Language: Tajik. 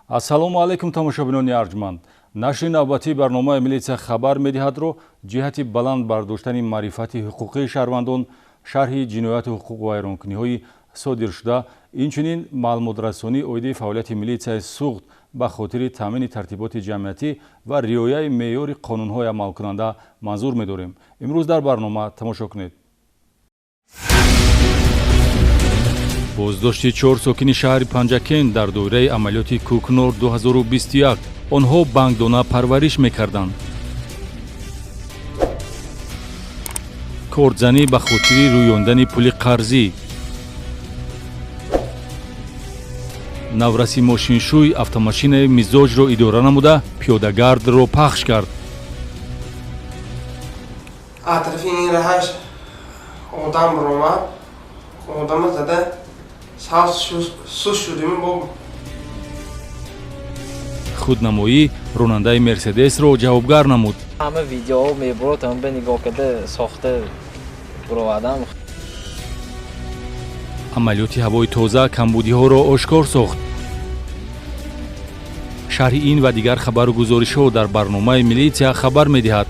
Ассалому алайкум, тамошобинони арҷманд. Нашри навбатии барномаи «Милитсия хабар медиҳад»-ро ҷиҳати баланд бардоштани маърифати ҳуқуқии шаҳрвандон, шарҳи ҷинояту ҳуқуқвайронкуниҳои содиршуда, инчунин маълумотрасонӣ оиди фаъолияти милитсияи Суғд ба хотири таъмини тартиботи ҷамъиятӣ ва риояи меъёри қонунҳои амалкунанда манзур медорем. Имрӯз дар барнома тамошо кунед: боздошти чор сокини шаҳри Панҷакент дар доираи амалиёти «Кӯкнор 2021». Онҳо бангдона парвариш мекарданд. Кордзанӣ ба хотири рӯёндани пули қарзӣ. Навраси мошиншӯй автомошинаи мизоҷро идора намуда, пиёдагардро пахш кард. Атрофи ин раҳаш одам баромад, одама зада, сал сус шудем бо. Худнамоӣ ронандаи «Мерседесро» ҷавобгар намуд. Ҳама видеоҳо мебурод, ҳама ба нигоҳ карда сохта буровардам. Амалиёти ҳавои тоза камбудиҳоро ошкор сохт. Шарҳи ин ва дигар хабару гузоришҳо дар барномаи «Милитсия хабар медиҳад».